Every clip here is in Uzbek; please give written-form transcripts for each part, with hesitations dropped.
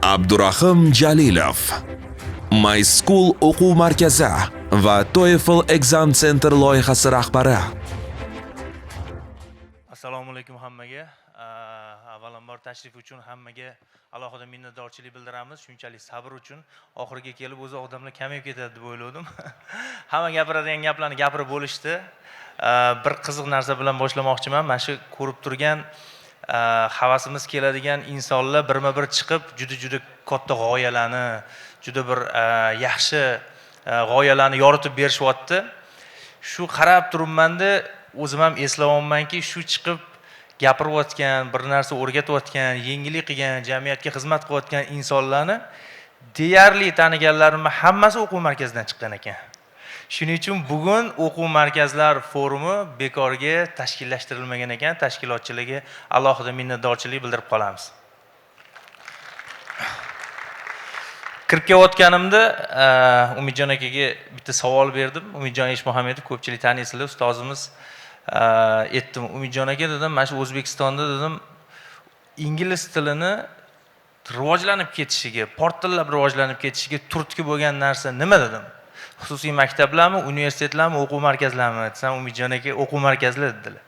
Abdurahim Jalilov, My School o'quv markazi va TOEFL Exam Center loyihasi rahbari. Assalomu alaykum hammaga. Avvalambor tashrif uchun hammaga alohida minnatdorchilik bildiramiz. Shunchalik sabr uchun oxiriga kelib o'zi odamlar kamayib ketadi deb o'ylovdim. Hamma gapiradigan gaplarni gapirib bo'lishdi. Bir qiziq narsa bilan boshlamoqchiman. Mana shu ko'rib turgan havasimiz keladigan insonlar birma-bir chiqib juda-juda katta g'oyalarni, juda bir yaxshi g'oyalarni yoritib berishyapti. Shu qarab turibmanda, o'zim ham eslayapmanki, shu chiqib gapirayotgan, bir narsa o'rgatayotgan, yengillik qilgan, jamiyatga xizmat qilayotgan insonlarni deyarli taniganlarimni hammasi o'quv markazidan chiqqan ekan. Shuning uchun bugun o'quv markazlar forumi bekorga tashkillashtirilmagan ekan. Tashkilotchilarga alohida minnatdorchilik bildirib qolamiz. Kirib kelayotganimda Umidjon akaga bitta savol berdim. Umidjon Eshmuhamedov, ko'pchilik taniysizlar, ustozimiz. Aytdim, Umidjon aka dedim, mana shu O'zbekistonda dedim, ingliz tilini rivojlanib ketishiga, portillab rivojlanib ketishiga turtki bo'lgan narsa nima dedim. Xususiy maktablarmi, universitetlarmi, o'quv markazlarmi desam, Umidjon aka o'quv markazlar dedilar.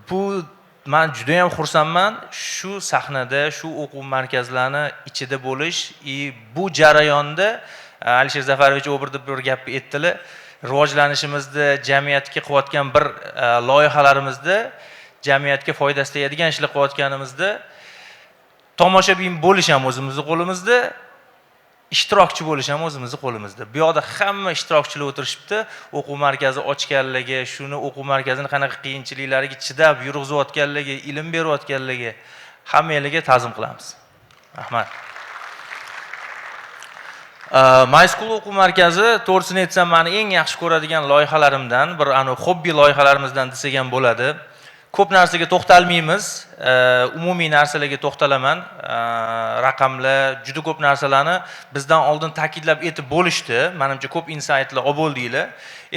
Bu men juda ham xursandman shu sahnada, shu o'quv markazlarini ichida bo'lish va bu jarayonda Alisher Zafarovich Obir deb bir gap aytdilar. Rivojlanishimizda, jamiyatga qilayotgan bir loyihalarimizda, jamiyatga foydasi tegadigan ishlar qilayotganimizda tomoshabin bo'lish ham o'zimizning qo'limizda, ishtirokchi bo'lish ham o'zimizning qo'limizda. Bu yoqda hamma ishtirokchilar o'tirishibdi, o'quv markazi ochganligi, shuni o'quv markazini qanaqa qiyinchiliklariga chidab yurg'izayotganligi, ilm berayotganligi, hammanglarga ta'zim qilamiz. Rahmat. My School o'quv markazi, to'g'risini aytsam, meni eng yaxshi ko'radigan loyihalarimdan, bir anu hobbi loyihalarimizdan desak ham bo'ladi. Ko'p narsaga to'xtalmaymiz, umumiy narsalarga to'xtalaman. Raqamlar, juda ko'p narsalarni bizdan oldin ta'kidlab aytib bo'lishdi. Menimcha ko'p insaytlar olib bo'ldinglar.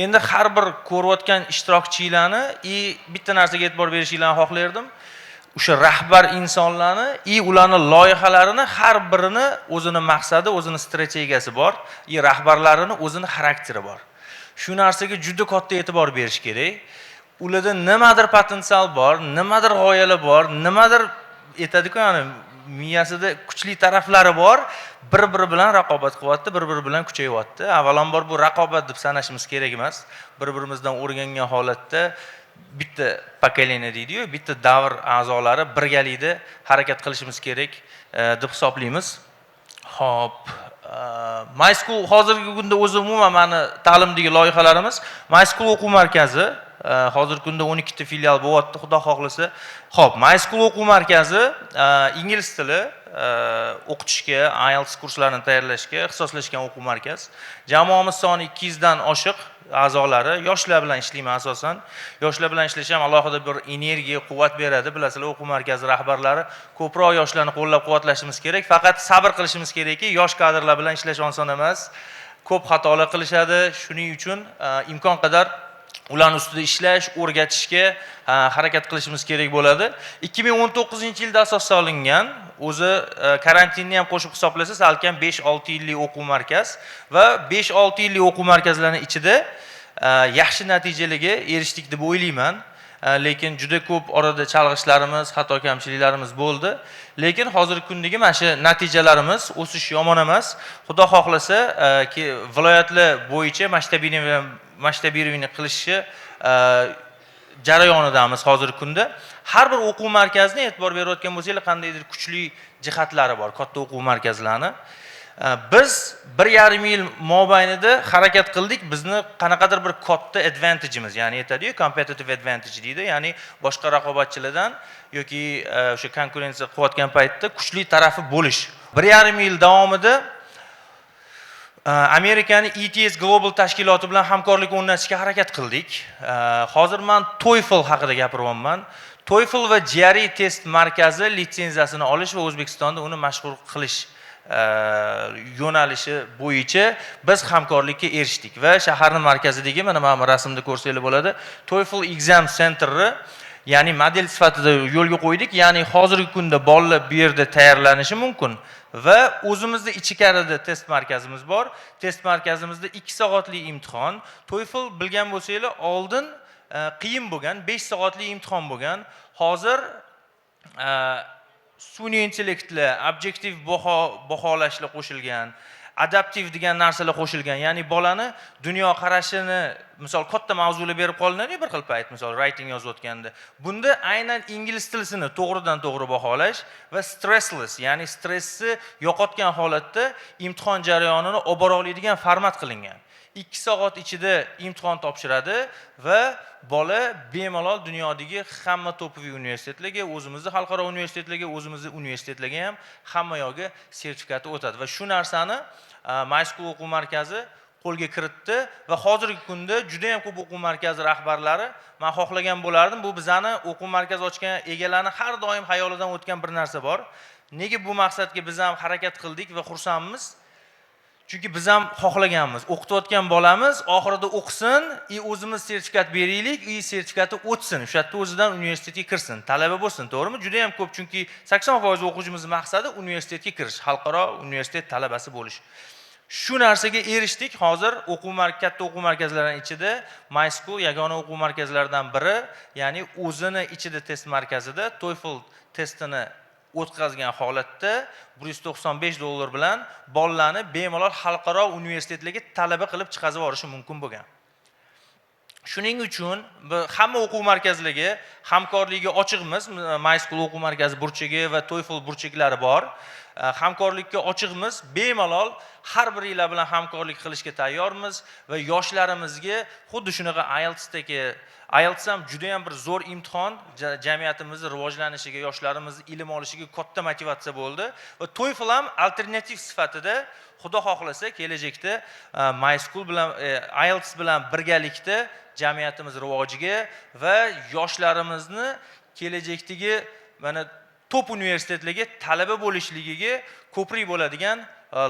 Endi har bir ko'rayotgan ishtirokchilarni и bitta narsaga e'tibor berishinglarni xohlardim. O'sha rahbar insonlarni и ularni loyihalarini har birini o'zini maqsadi, o'zini strategiyasi bor, и rahbarlarini o'zini xarakteri bor. Shu narsaga juda katta e'tibor berish kerak. Ularda nimadir potensial bor, nimadir g'oyalar bor, nimadir aytadiku, ya'ni miyasida kuchli taraflari bor, bir-biri bilan raqobat qilyapti, bir-biri bilan kuchayyapti. Avvalambor bu raqobat deb sanashimiz kerak emas. Bir-birimizdan o'rgangan holatda bitta pokoleniya deydi-yu, bitta davr a'zolari birgalikda harakat qilishimiz kerak deb hisoblaymiz. Xo'p, My School hozirgi kunda o'zi umuman mani ta'limdagi loyihalarimiz My School o'quv markazi hozirgi kunda 12 ta filial bo'lyapti, xudo xohlasa. Xo'p, My School o'quv markazi ingliz tili o'qitishga, IELTS kurslarini tayyorlashga ixtisoslashgan o'quv markaz. Jamoamiz soni 200 dan oshiq a'zolari, yoshlar bilan ishlayman asosan. Yoshlar bilan ishlash ham alohida bir energiya, quvvat beradi. Bilasizlar, o'quv markazi rahbarlari ko'proq yoshlarni qo'llab-quvvatlashimiz kerak. Faqat sabr qilishimiz kerakki, yosh kadrlar bilan ishlash oson emas. Ko'p xatolar qilishadi. Shuning uchun imkon qadar ularning ustida ishlash, o'rgatishga harakat qilishimiz kerak bo'ladi. 2019-yilda asos solingan, o'zi karantinni ham qo'shib hisoblasa, salkam 5-6 yillik o'quv markaz va 5-6 yillik o'quv markazlarining ichida yaxshi natijalarga erishdik deb o'ylayman. Lekin juda ko'p orada chalg'ishlarimiz, xato kamchiliklarimiz bo'ldi. Lekin hozirgi kundagi mana shu natijalarimiz, o'sish yomon emas. Xudo xohlasa, viloyatlar bo'yicha masshtabирование qilishni jarayonidamiz hozirgi kunda. Har bir o'quv markazini e'tibor berayotgan bo'lsanglar, qandaydir kuchli jihatlari bor, katta o'quv markazlarini. Biz 1,5 yil mobaynida harakat qildik, bizni qanaqadir bir katta advantage'imiz, ya'ni aytadi-yu, competitive advantage deydi, ya'ni boshqa raqobatchilardan yoki o'sha konkurensiya qilayotgan paytda kuchli tarafi bo'lish. 1,5 yil davomida Amerikani ETS Global tashkiloti bilan hamkorlik o'rnatishga harakat qildik. Hozir men TOEFL haqida gapiryapman. TOEFL va GRE test markazi litsenziyasini olish va O'zbekistonda uni mashhur qilish yo'nalishi bo'yicha biz hamkorlikka erishdik va shaharning markazidagi mana bu rasmda ko'rsanglar bo'ladi. TOEFL Exam Center'i Ya'ni model sifatida yo'lga qo'ydik. Ya'ni hozirgi kunda bolalar bu yerda tayyorlanishi mumkin va o'zimizni ichkarida test markazimiz bor. Test markazimizda 2 soatlik imtihon. TOEFL, bilgan bo'lsanglar, oldin qiyin bo'lgan, 5 soatlik imtihon bo'lgan. Hozir sun'iy intellektlar, obyektiv baholashlar qo'shilgan, adaptiv degan narsalar qo'shilgan. Ya'ni bolani dunyoqarashini, misol, katta mavzular berib qolinadi bir xil payt, misol, writing yozayotganda. Bunda aynan ingliz tilisini to'g'ridan to'g'ri baholash va stressless, ya'ni stressni yo'qotgan holatda imtihon jarayonini olib bora oladigan format qilingan. 2 soat ichida imtihon topshiradi va bola bemalol dunyodagi hamma топовый universitetlarga, o'zimizni xalqaro universitetlarga, o'zimizni universitetlarga ham, hamma yoqga sertifikati o'tadi. Va shu narsani My School o'quv markazi qo'lga kiritdi va hozirgi kunda juda yam ko'p o'quv markazi rahbarlari, man xohlagan bo'lardim, bu bizani o'quv markazi ochgan egalarni har doim xayolidan o'tgan bir narsa bor. Nega bu maqsadga biz ham harakat qildik va xursandmiz? Chunki biz ham xohlaganmiz, o'qitayotgan bolamiz oxirida o'qisin и o'zimiz sertifikat beraylik и sertifikati o'tsin, o'sha yerda o'zidan universitetga kirsin, talaba bo'lsin, to'g'rimi? Juda yam ko'p, chunki 80% o'quvchimizni maqsadi universitetga kirish, xalqaro universitet talabasi bo'lish. Shu narsaga erishdik. Hozir katta o'quv markazlarining ichida My School yagona o'quv markazlaridan biri, ya'ni o'zini ichida test markazida TOEFL testini o'tkazgan holatda 195 dollar bilan bolalarni bemalol xalqaro universitetlarga talaba qilib chiqazib yuborishi mumkin bo'lgan. Shuning uchun hamma o'quv markazlariga hamkorlikka ochiqmiz. My School o'quv markazi burchagi va TOEFL burchaklari bor. Hamkorlikka ochiqmiz, bemalol har biringlar bilan hamkorlik qilishga tayyormiz va yoshlarimizga xuddi shunaqa IELTSdagi, IELTS ham juda yam bir zo'r imtihon, jamiyatimizni rivojlanishiga, yoshlarimizni ilm olishiga katta motivatsiya bo'ldi va TOEFL ham alternativ sifatida, xudo xohlasa, kelajakda My School bilan, IELTS bilan birgalikda jamiyatimiz rivojiga va yoshlarimizni kelajakdagi mana top universitetlarga talaba bo'lishligiga ko'prik bo'ladigan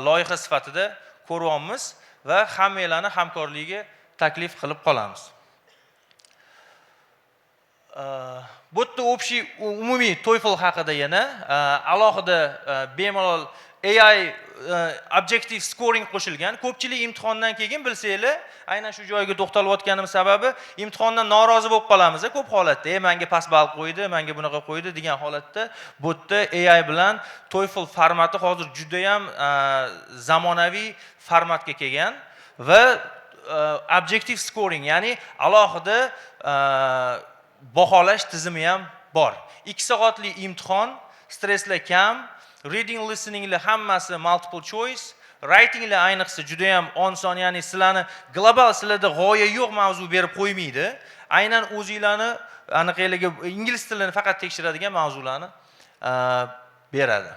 loyiha sifatida ko'ryapmiz va hammanglarni hamkorligiga taklif qilib qolamiz. Bu yerda общий, umumiy TOEFL haqida yana alohida bemalol AI objective scoring qo'shilgan. Ko'pchilik imtihondan keyin, bilsanglar, aynan shu joyga to'xtalayotganim sababi, imtihondan norozi bo'lib qolamiz ko'p holatda. Menga past ball qo'ydi, menga bunaqa qo'ydi degan holatda bu yerda AI bilan TOEFL formati hozir judayam zamonaviy formatga kelgan va objective scoring, ya'ni alohida baholash tizimi ham bor. 2 soatlik imtihon, stresslar kam, reading, listeninglar hammasi multiple choice, writinglar ayniqsa juda yam oson, ya'ni sizlarni global, sizlarda g'oya yo'q mavzu berib qo'ymaydi. Aynan o'zinglarni anaqalarga, ingliz tilini faqat tekshiradigan mavzularni beradi.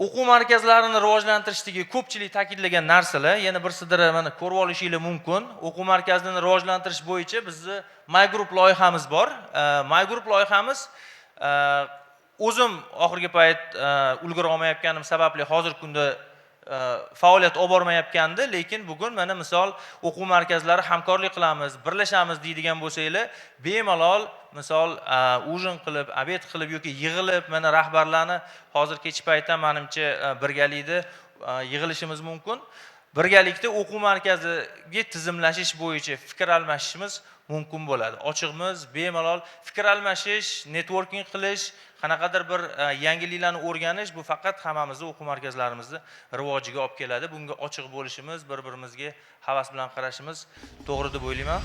O'quv markazlarini rivojlantirishdagi ko'pchilik ta'kidlagan narsalar yana bir sidra mana ko'rib olishinglar mumkin. O'quv markazini rivojlantirish bo'yicha bizni My Group loyihamiz bor. My Group loyihamiz, o'zim oxirgi payt ulgura olmayotganim sababli hozirgi kunda faoliyat olib bormayotgandi, lekin bugun mana, misol, o'quv markazlari hamkorlik qilamiz, birlashamiz deydigan bo'lsanglar, bemalol, misol, ужин qilib, обед qilib yoki yig'ilib, mana rahbarlarni hozir kechki paytda manimcha birgalikda yig'ilishimiz mumkin. Birgalikda o'quv markaziga tizimlashish bo'yicha fikr almashishimiz mumkin bo'ladi. Ochiqmiz, bemalol fikr almashish, networking qilish, qanaqadir bir yangiliklarni o'rganish, bu faqat hammamizni o'quv markazlarimizni rivojiga olib keladi. Bunga ochiq bo'lishimiz, bir birimizga havas bilan qarashimiz to'g'ri deb o'ylayman.